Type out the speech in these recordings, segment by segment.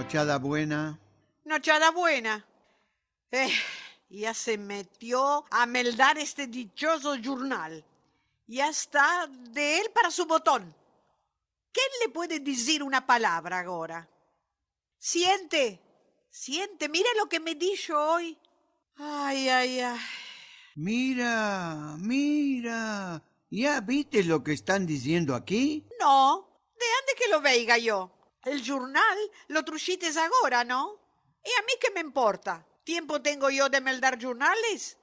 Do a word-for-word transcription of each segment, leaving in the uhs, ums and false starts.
Nochada buena. Nochada buena. Eh, ya se metio a meldar este dichozo jurnal. Ya esta de el para su boton. Ken le puede dizir una palavra agora? Siente, siente, mira lo ke me disho oy. Ay, ay, ay. Mira, mira, ya viste lo ke estan diziendo aki? No, de ande ke lo veiga yo? El jurnal lo trushites agora, no? I a mi ke me importa? Tiempo tengo yo de meldar jurnales?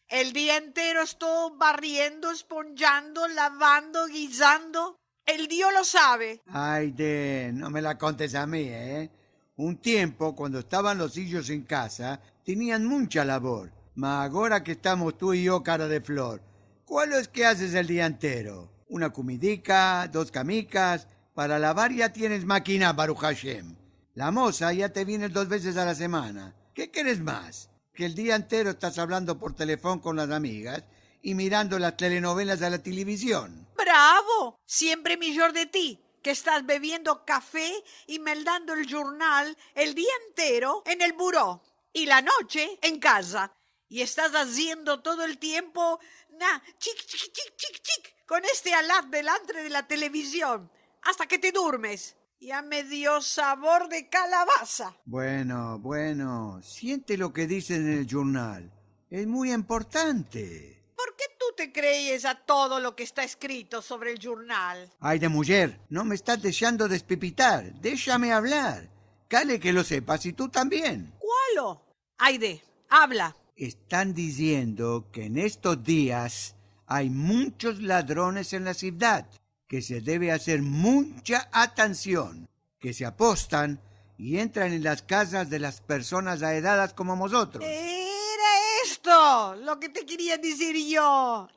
El dia entero esto barriendo, esponjando, lavando, gizando. El Dio lo save. Ay, de, no me la kontes a mi, eh. Un tiempo, kuando estavan los ijos en kaza, tenian muncha lavor. Ma agora ke estamos tu i yo, kara de flor, kualo es ke azes el dia entero? Una kumidika, dos kamikas, para lavar ya tienes makina, Baruh Ashem. La moza ya te viene dos vezes a la semana. Ke keres mas? Ke el dia entero estas avlando por telefon kon las amigas i mirando las telenovelas a la televizion. Bravo! Siempre mijor de ti, ke estas beviendo kafe i meldando el jurnal el dia entero en el buro i la noche en kaza. I estas aziendo todo el tiempo, na, chik, chik, chik, chik, chik, kon este alat delantre de la televizion, asta ke te durmes. Ya me dio savor de kalabaza. Bueno, bueno, siente lo ke dizen en el jurnal. Es muy importante. Por ke tu te krees a todo lo ke esta eskrito sovre el jurnal? Ay, de mujer, no me estas deshando despipitar. Deshame avlar. Kale ke lo sepas i tu tambien. Kualo? Ay, de, avla. Estan diziendo ke en estos dias ay munchos ladrones en la sivdad, ke se deve azer muncha atansion, ke se apostan i entran en las kazas de las personas aedadas komo mozotros. Era esto lo ke te keria dizir yo.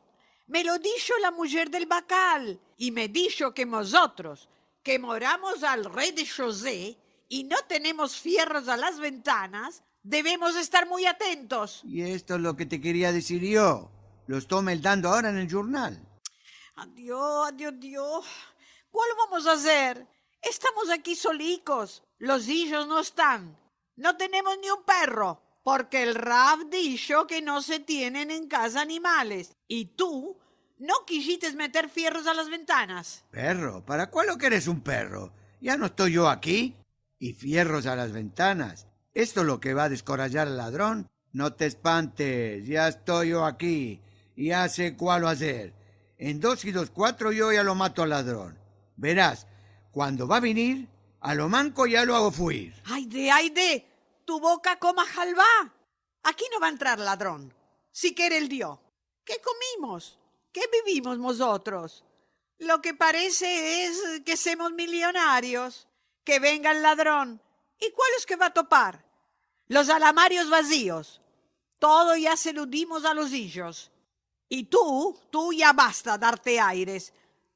Me lo disho la mujer del bakal, i me disho ke mozotros, ke moramos al rey de Shozé i no tenemos fierros a las ventanas, devemos estar muy atentos. I esto es lo ke te keria dizir yo. Lo esto meldando agora en el jurnal. Adio, adio, Dio. Kualo vamos a azer? Estamos aki solikos. Los ijos no estan. No tenemos ni un perro, porke el Rav disho ke no se tienen en kaza animales. I tu no kishites meter fierros a las ventanas. Perro? Para kualo keres un perro? Ya no esto yo aki. I fierros a las ventanas? Esto es lo ke va a deskorajar al ladron? No te espantes, ya esto yo aki, ya se kualo azer. En dos i dos kuatro yo ya lo mato al ladron. Veras, kuando va a venir, a lo manko ya lo ago fuir. Ay, de, ay, de, tu boka koma halva. Aki no va a entrar ladron, si kere el Dio. Ke komimos? Ke bivimos mozotros? Lo ke parese es ke semos milionarios. Ke venga el ladron. I kualo es ke va a topar? Los alamarios vazios. Todo ya se lo dimos a los ijos. I tu, tu ya basta darte aires.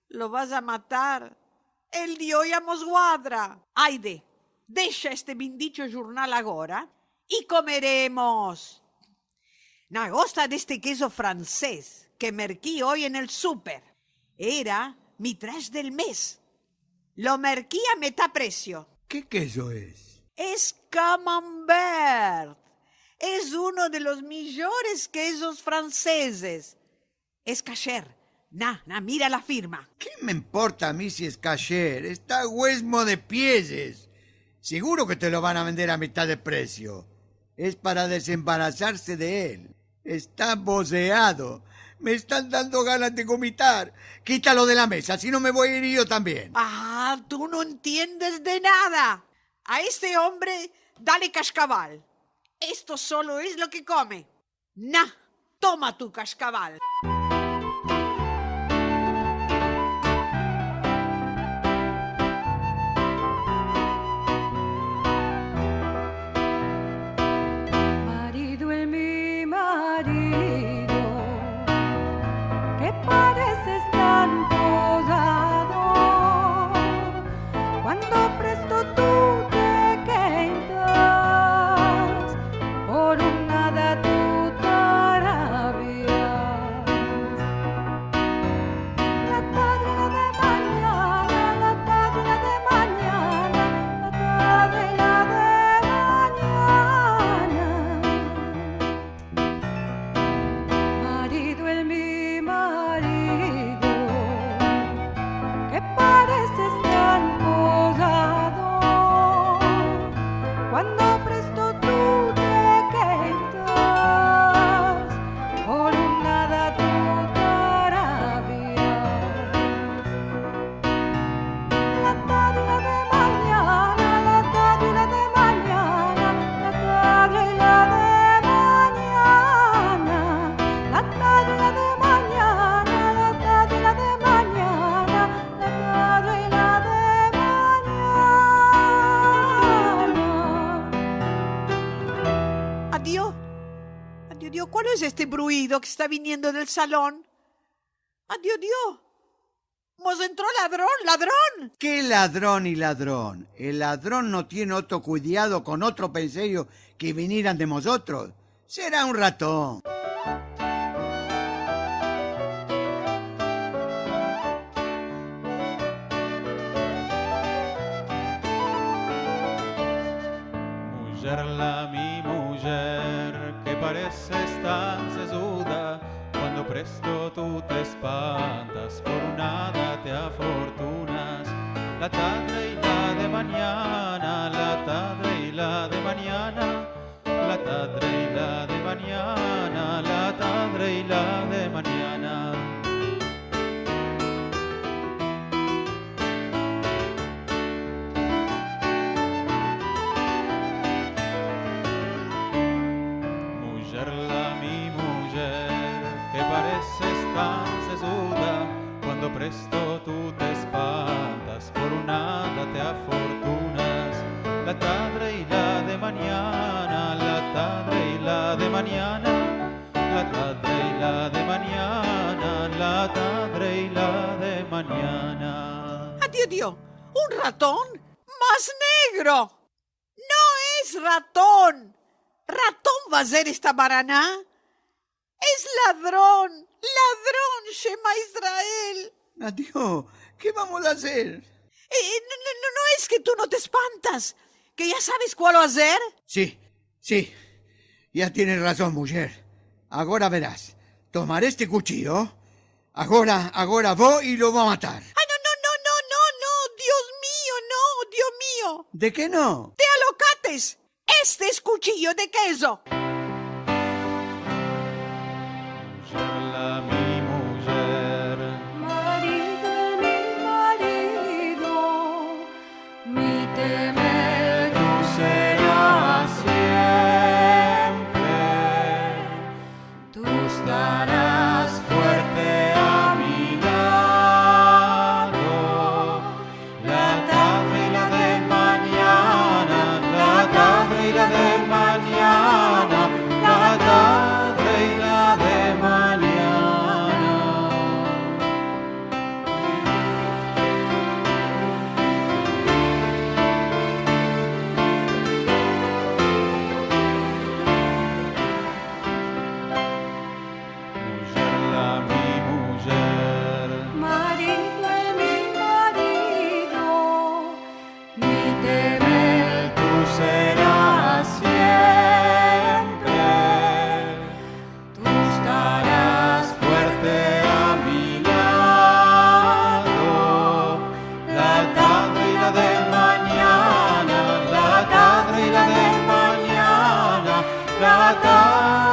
Lo vas a matar. El Dio ya mos guadra. Ay, de, desha este bindicho jurnal agora i komeremos. Na, gosta de este kezo fransez ke merki oy en el super. Era mi trash del mez. Lo merki a meta presio. Ke kezo es? Es Camembert. Es uno de los mijores kezos fransezes. Es kasher. Na, na, mira la firma. Ke me importa a mi si es kasher? Esta guezmo de piezes. Siguro ke te lo van a vender a mitad de presio. Es para desembarazarse de el. Esta bozeado. Me estan dando ganas de gomitar. Kitalo de la meza, si no me vo a ir yo tambien. Ah, tu no entiendes de nada. A este ombre dale kashkaval. Esto solo es lo ke kome. Na, toma tu kashkaval. Marido, el mi marido, ke pareses tan posado, kuando presto tu te kedas, por un nada tu te rabias. La tadre de manyana, la tadre de manyana, la tadre de Dio, Dio, kual es este bruido ke esta viniendo del salon? A, Dio, Dio. Mos entro ladron, ladron. Ke ladron i ladron? El ladron no tiene otro kuidado kon otro penserio ke vinir ande mozotros. Sera un raton. Mujer, la mi mujer, ke pareses tan sezuda, kuando presto tu te espantas, por nada te afortunas. La tadre i la de manyana, la tadre i la de manyana, la tadre i la de manyana, la tadre i la de manyana. Mujer, la mi mujer, ke pareses tan sezuda, kuando presto tu te espantas, por nada te afortunas. La tadre i la de manyana, la tadre i la de manyana, la tadre i la de manyana, la tadre i la de manyana. A, Dio, Dio, un raton mas negro. No es raton. Raton va a ser esta marana. Es ladron, ladron, Shema Israel. A, Dio, ke vamos a azer? Eh, no, no, no, no es ke tu no te espantas, ke ya saves kual azer. Si, si, ya tienes razon, mujer. Agora veras. Tomare este kuchiyo. Agora, agora vo i lo vo a matar. Ay, no, no, no, no, no, no, Dios mio, no, Dios mio. De ke no? Te alokates. Este es kuchiyo de kezo. Mujer, la mi mujer. Marido, mi marido, mi temer tu seras siempre. Tu estaras fuerte a mi lado. La tadre i la de manyana, la tadre i la de manyana, la tadre i la de manyana. Mujer, la mi mujer. Marido, mi marido, mi temer tu seras siempre. Tu estaras fuerte a mi lado. La tadre i la de manyana, la tadre i la de manyana, la tadre